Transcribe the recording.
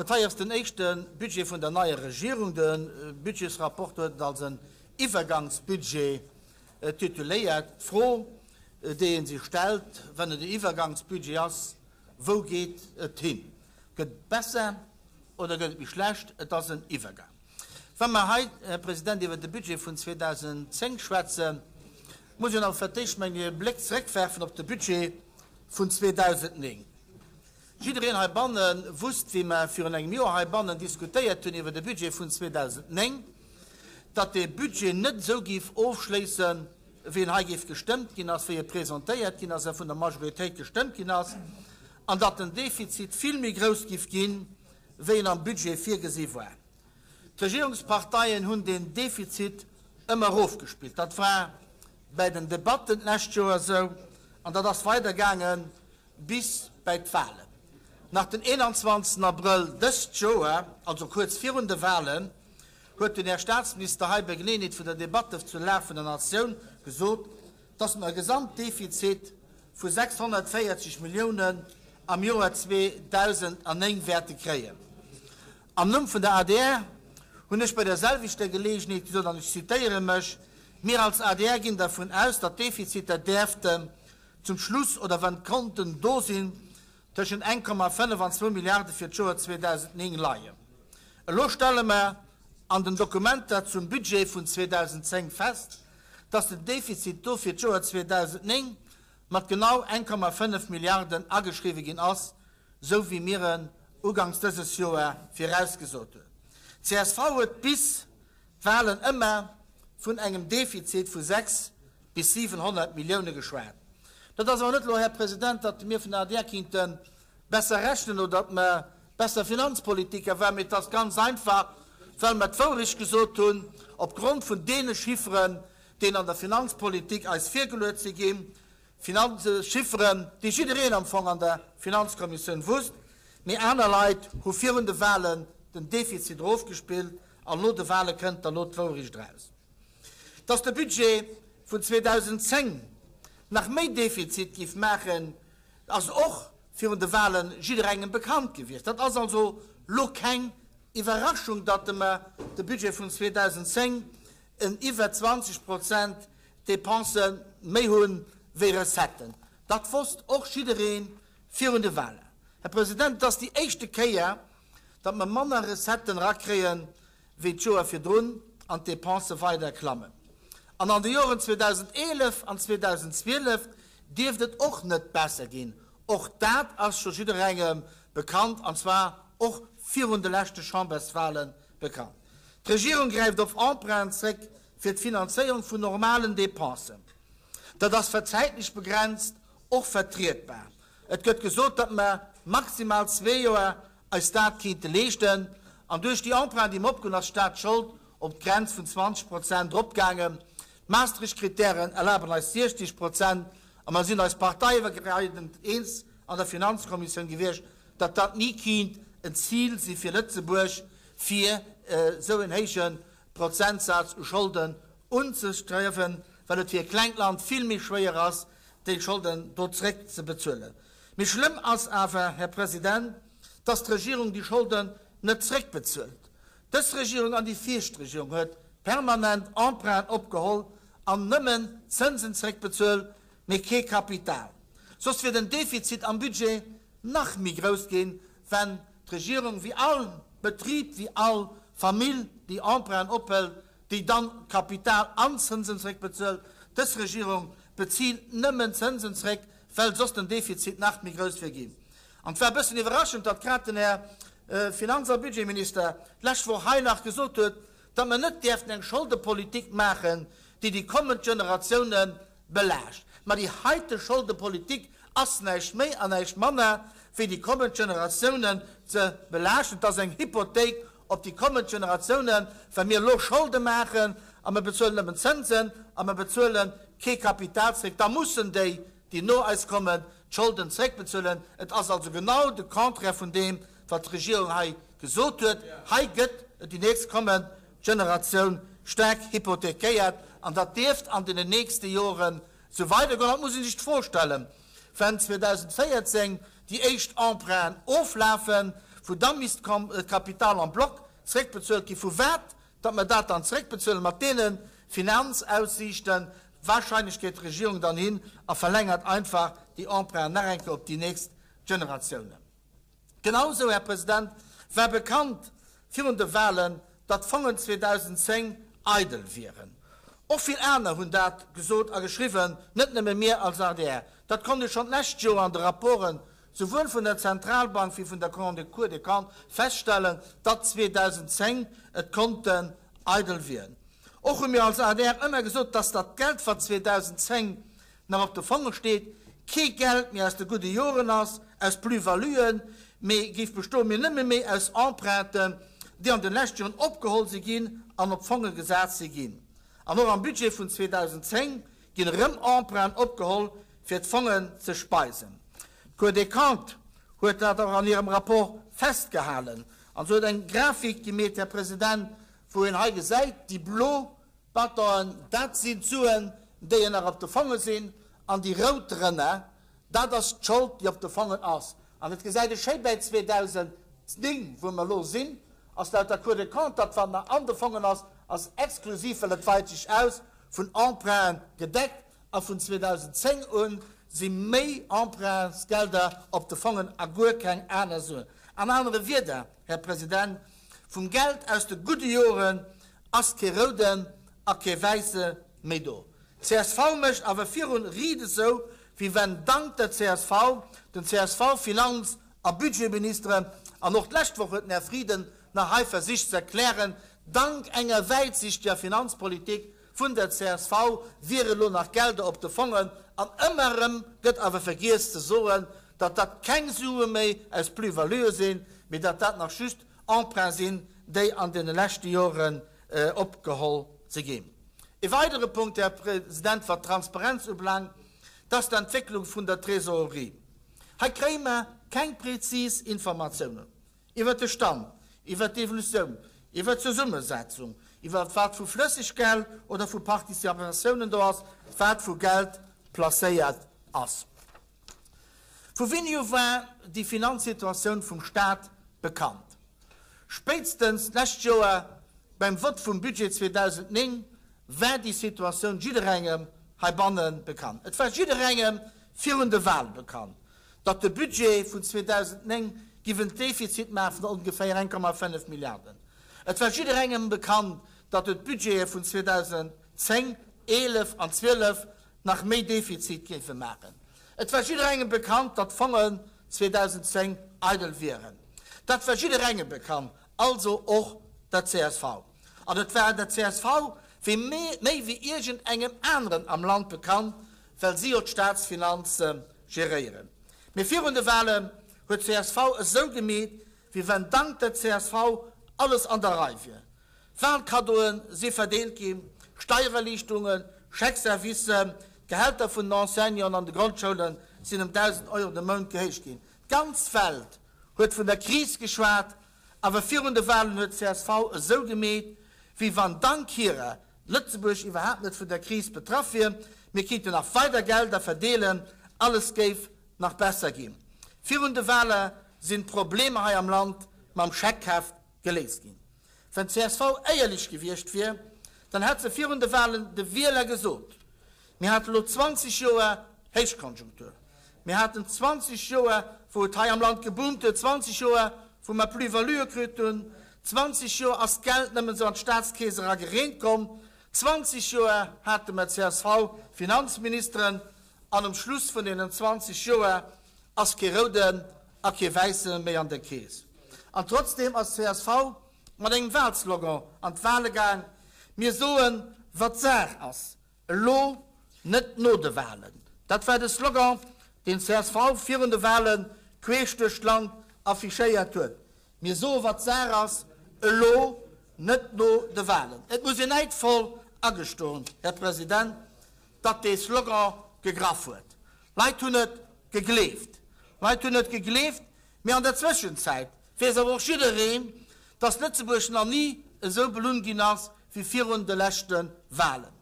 Dat hei ass den éischte Budget vun der neier Regierung. De Budgetsrapport huet et als en Iwwergangsbudget tituléiert. D'Fro, déi ee sech stellt, wann et en Iwwergangsbudget ass, Wou geet et hin? Gëtt et besser oder gëtt et méi schlecht? Et ass en Iwwergang. Wa mer hei, Här President, iwwert de Budget vun 2010 schwätzen, muss een awer fir d'éischt, mengen ech, e Bléck zeréckwerfen op de Budget vun 2009. Jiddereen heibanne wusst, wéi mer virun engem Joer heibannen diskutéiert hunn iwwer de Budget vun 2009, datt dee Budget net esou géif ofschléissen, wéi en hei géif gestëmmt ginn ass, wéi e presentéiert ginn ass a vun der Majoritéit gestëmmt ginn ass, an datt den Defizit vill méi grouss géif ginn, wéi en am Budget virgesi war. D'Regierungsparteien hunn deen Defizit ëmmer erofgespillt. Dat war bäi den Debatten d'lescht Joer esou an dat ass weidergaange bis bäi d'Wahlen. Nach den 21 Abrëll dëst Joer, also kuerz virun de Wahlen, huet den Här Statsminister hei bei Geleeënheet vun der Debatte zur Lag vun der Natioun gesot, dass mer e Gesamtdefizit vu 640 Milliounen am Joer 2009 wäerte kréien. Am Numm vun der adr hunn ech bei der selwechter Geleegenheet gesot, an ech zitéiere mech, Mir als adr ginn dervun aus, datt d'Defiziter däerften zum Schluss oder wann d'Konten do sinn, tëschent 1,5 an zwou Milliarde fir d'Joer 2009 leien. Elo stelle mer an den Dokumenter zum Budget vun 2010 fest, dass den Defizit do fir d'Joer 2009 mat genau 1,5 Milliarden ageschriwwen ginn ass, sou wéi mir en uganks dëses Joer virausgesot hunn. Csv huet bis d'Wahlen ëmmer vun engem Defizit vu 6 bis 700 Millioune geschwat. Dat ass awer net elo, Här President, datt mir vun der adr kinnte besser rechnen oder datt mer besser Finanzpolitiker waren, mee et ass ganz einfach, well mer d'Wourecht gesot hunn opgrond vun deene Chifferen, déi an der Finanzpolitik eis virgeluet si ginn, Finanzchifferen, déi jiddereen am Fong an der Finanzkommissioun wusst, mee aner Leit hu virun de Wahlen den Defizit erofgespillt an no de Wahle kënnt dann elo d'Wourecht eraus. Dass de Budget vun 2010 nach méi Defizit géif maachen, ass och virun de Wahle jidderengem bekannt gewiescht. Dat ass also lo keng Iwwerraschung, datt mer de Budget vun 2010 en iwwer 20 Prozent Dépensë méi hu wéi Recetten. Dat wosst och jidderee virun de Wahlen. Här President, et ass déi éischte Kéier, datt mer manner Recetten erakréien, wéi d'Joer virdrun an d'Depensë weider klammen. An an de Joren 2011 an 2012 dierft et och net besser ginn. Och dat ass scho jidderengem bekannt, an zwar och virun de leschte Chamberswahlen bekannt. D'Regierung gräift op Emprunten zréck fir d'Finanzéierung vun normalen Depensen. Dat ass verzäitlech begrenzt och vertrietbar. Et gëtt gesot, datt mer maximal zwee Joer eis dat kéinte leeschten, an duerch déi Emprunt, déi mer opgeholl hunn, ass d'Staatsschold op d'Grenz vun 20 Prozent eropgaangen. D'Maastricht-Kritären erlaben eis 60 Prozent, a mer sinn eis parteiiwwergräifend eens an der Finanzkommissioun gewiescht, datt dat ni kéint en Zil si fir Lëtzebuerg, fir esou en héije Prozentsaz u Scholden unzestriewen, well et fir e klengt Land vill méi schwéier ass, déi Scholden do zréckzebezuelen. Méi schlëmm ass awer, Här President, dass d'Regierung déi Scholden net zréckbezuelt. Dës Regierung an déi viischt Regierung huet permanent Emprunten opgeholl an nëmmen Zënsen zréckbezuelt, mee kee Kapital. Soss wier den Defizit am Budget nach méi grouss ginn, wenn d'Regierung, wéi all Betrib, wéi all Famill, déi Emprunten ophëlt, déi dann Kapital an Zënsen zréckbezuelt. Dës Regierung bezilt nëmmen Zënsen zréck, well soss den Defizit nach méi grouss wier ginn. An et war e bëssen iwwerraschend, datt grad den Här Finanz a Budgetminister d'lescht Woch hei nach gesot huet, datt mer net däerften eng Scholdepolitik maachen, déi déi kommend Generatioune belaascht. Ma déi heite Scholdepolitik ass näischt méi an näischt manner, wéi déi kommend Generatiounen ze belaaschten. Et ass eng Hypothéik op déi kommend Generatiounen, well mir elo Scholde maachen a mer bezuelen nëmmen Zënsen a mer bezuele kee Kapital zréck, da mussen déi, déi no eis kommen, d'Scholden zréckbezuelen. Et ass also genau de Contraire vun deem, wat d'Regierung hei gesot huet. Hei gëtt déi nächst kommend Generatioun staark hypothekéiert an dat dierft an den nächste Joren esou weidergoen. An et muss ee sech d'Fro stellen, Wenn 2014 déi éischt Emprunten oflafen, Wou da misst d'Kapital en bloc zréckbezuelt ginn. Vu wat datt mer dat dann zréckbezuelen, mat deene Finanzaussiichten, wahrscheinlech geet d'Regierung dann hin a verlängert einfach déi Emprunten nach eng Kéier op déi nächst Generatiounen. Genausou, Här President, war bekannt virun de Wahlen, datt d'Fongen 2010 eidel wieren. Och vill aner hunn dat gesot a geschriwwen, net nëmme mir als adr. Dat konnt ee schonn d'lescht Joer an de Rapporten souwuel vun der Zentralbank wéi vun der Cour des Comptes feststellen, datt 2010 d'Konten eidel wieren. Och hu mir als adr ëmmer gesot, datt dat Geld, wat 2010 nach op de Fonge steet, kee Geld méi aus de gudde Joren ass, aus Plus-valuen, mee géif bestoen, mee nëmme méi aus Emprunten, déi an de leschte Joren opgeholl si ginn an op d'Fonge gesat si ginn. An och am Budget vun 2010 ginn erëm Emprunten opgeholl, fir d'Fongen ze speisen. D'Cour des Comptes huet dat och an hirem Rapport festgehalen an se huet eng Grafik gemeet, Här President, wou een hei gesäit, déi blo Bâtonen, dat sinn d'Suen, déi nach op de Fonge sinn, an déi rout drënner, dat ass d'Schold, déi op de Fongen ass. An et gesäit ee schéi bäi 2009, wou mer elo sinn, ass laut der Cour des Comptes dat, wat nach an de Fongen ass, ass exklusiv, well et weit sech aus, vun Emprunten gedeckt. A vun 2010 u si méi Empruntsgelder op de Fongen a guer keng aner Suen. An anere Wieder, Här President, vum Geld aus de gudde Joren ass kee rouden a kee wäisse méi do. Csv mécht awer virun Ried esou, wéi wenn dank der csv, den CSV-Finanz a Budgetministeren, an och d'lescht Woch huet den Här Frieden nach hei versicht ze erklären, dank enger wäitsichtiger Finanzpolitik vun der csv wiere lo nach Gelder op de Fongen, an ëmmer erëm gëtt awer vergiess ze soen, datt dat keng Sue méi aus Plus-valuë sinn, mee datt dat nach just Emprunts sinn, déi an deene leschte Joren opgeholl si ginn. E weidere Punkt, Här President, wat d'Transparenz ubelaangt, dat ass d'Entwécklung vun der Trésorerie. Hei kréie mer keng prezis Informatiounen. Iwwer de Stand, iwwer d'Evolutioun, iwwer d'Zesummesetzung, iwwer wat vu Flësseggeld oder vu Participatiounen do ass, wat vu Geld placéiert ass. Vu wéini u war déi Finanzsituatioun vum Stat bekannt? Spéitstens d'lescht Joer beim Vott vum Budget 2009 war déi Situatioun jidderengem heibanne bekannt. Et war jidderengem virun de Wahle bekannt. datt de Budget vun 2009 giff en Defizit maachen vun ongeféier 1,5 Milliarden. Et war jidderengem bekannt, datt et d'Budgete vun 2010, 11 an 12 nach méi Defizit géife maachen. Et war jidderengem bekannt, datt d'Fongen 2010 eidel wieren. Dat war jidderengem bekannt, also och der csv. An et war der csv wéi méi wéi iergendengem aneren am Land bekannt, well si jo d'Staatsfinanze geréieren. Mee virun de Wahlen huet csv esou gemeet, wéi wenn dank der csv alles an der Rei wier. Wahlkaddoen si verdeelt ginn, Steiererliichtungen, Chèque-servicen, d'Gehälter vun den Enseignanten an de Grondschoule sinn ëm 1.000 Euro de Mount gehéicht ginn. D'ganz Welt huet vun der Kris geschwat, awer virun de Wahlen huet csv esou gemeet, wéi wann dank hirer Lëtzebuerg iwwerhaapt net vun der Kris betraff wier, mir kéinten nach weider Gelder verdeelen, alles géif nach besser ginn. Virun de Wahle sinn d'Problemer hei am Land mam Scheckheft geléist ginn. Wenn csv éierlech gewiescht wier, dann hätt se virun de Wahlen de Wieler gesot, Mir hate lo 20 Joer Héichkonjunktur, mir haten 20 Joer wou et hei am Land geboomt huet, 20 Joer wou mer Plus-valuë kritt hunn, 20 Joer ass d'Geld nëmmen esou an d'Staatskeess era gereent komm, 20 Joer hate mer CSV-Finanzministeren an um Schluss vun deenen 20 Joer ass kee rouden a kee wäisse méi an der Keess. An trotzdeem ass csv mat engem Wahlslogan an d'Wahle gaang, Mir soen, wat Saach ass. Elo, net no de Wahlen. Dat war de Slogan, deen csv virun de Wahlen queesch duerch d'Land affichéiert huet. Mir soe wat Saach ass, elo, net no de Wahlen. Et muss een näidvoll agestoen, Här President, datt dee Slogan gegraff huet. Leit hunn et gegleeft. Leit hunn et gegleeft, mee an der Zwëschenzäit weess awer och jiddereen, datt Lëtzebuerg nach ni esou belunn ginn ass wéi virun de leschte Wahlen.